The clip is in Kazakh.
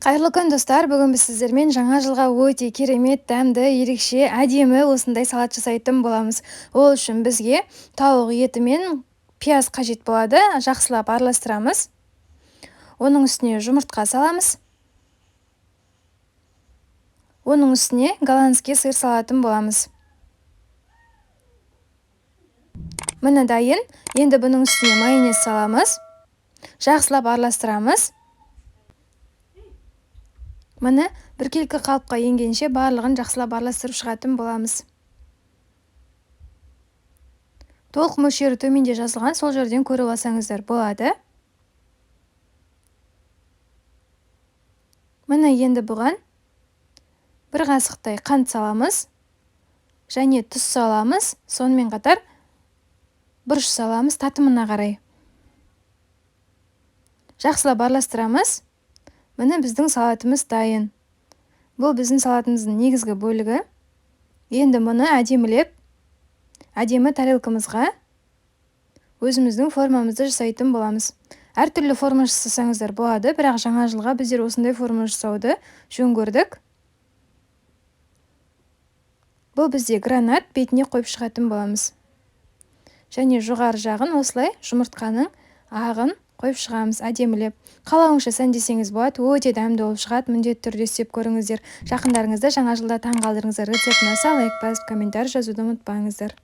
Қайырлы күн, достар! Бүгін біз сіздермен жаңа жылға өте керемет, дәмді, ерекше, әдемі осындай салат жасайтын боламыз. Ол үшін бізге тауық еті мен пияз қажет болады. Жақсылап араластырамыз. Оның үстіне жұмыртқа саламыз. Оның үстіне голландский сыр салатын боламыз. Міне, дайын. Енді бұның үстіне майонез саламыз. Жақсылап араластырамыз. Міне, біркелкі қалыпқа енгенше барлығын жақсылап араластырып шығатын боламыз. Толық мөлшері төменде жазылған, сол жерден көріп алсаңыздар болады. Міне, енді бұған бір қасықтай қант саламыз және тұз саламыз, сонымен қатар бұрыш саламыз татымына қарай. Жақсылап араластырамыз. Міне, біздің салатымыз дайын. Бұл біздің салатымыздың негізгі бөлігі. Енді мұны әдемілеп, әдемі тарелкамызға өзіміздің формамызды жасайтын боламыз. Әртүрлі форма жасасаңыздар болады, бірақ жаңа жылға біздер осындай форма жасауды жөн көрдік. Бұл бізде гранат, бетіне қойып шығатын боламыз. Және жоғары жағын осылай жұмыртқаның ағын қойып шығамыз әдемілеп. Қалауыңызша сәндесеңіз болады, өте дәмді болып шығады, міндетті түрде істеп көріңіздер. Жақындарыңызды жаңа жылда таң қалдырыңыздар. Рецепт ұнаса, лайк басып, комментарий жазуды ұмытпаңыздар.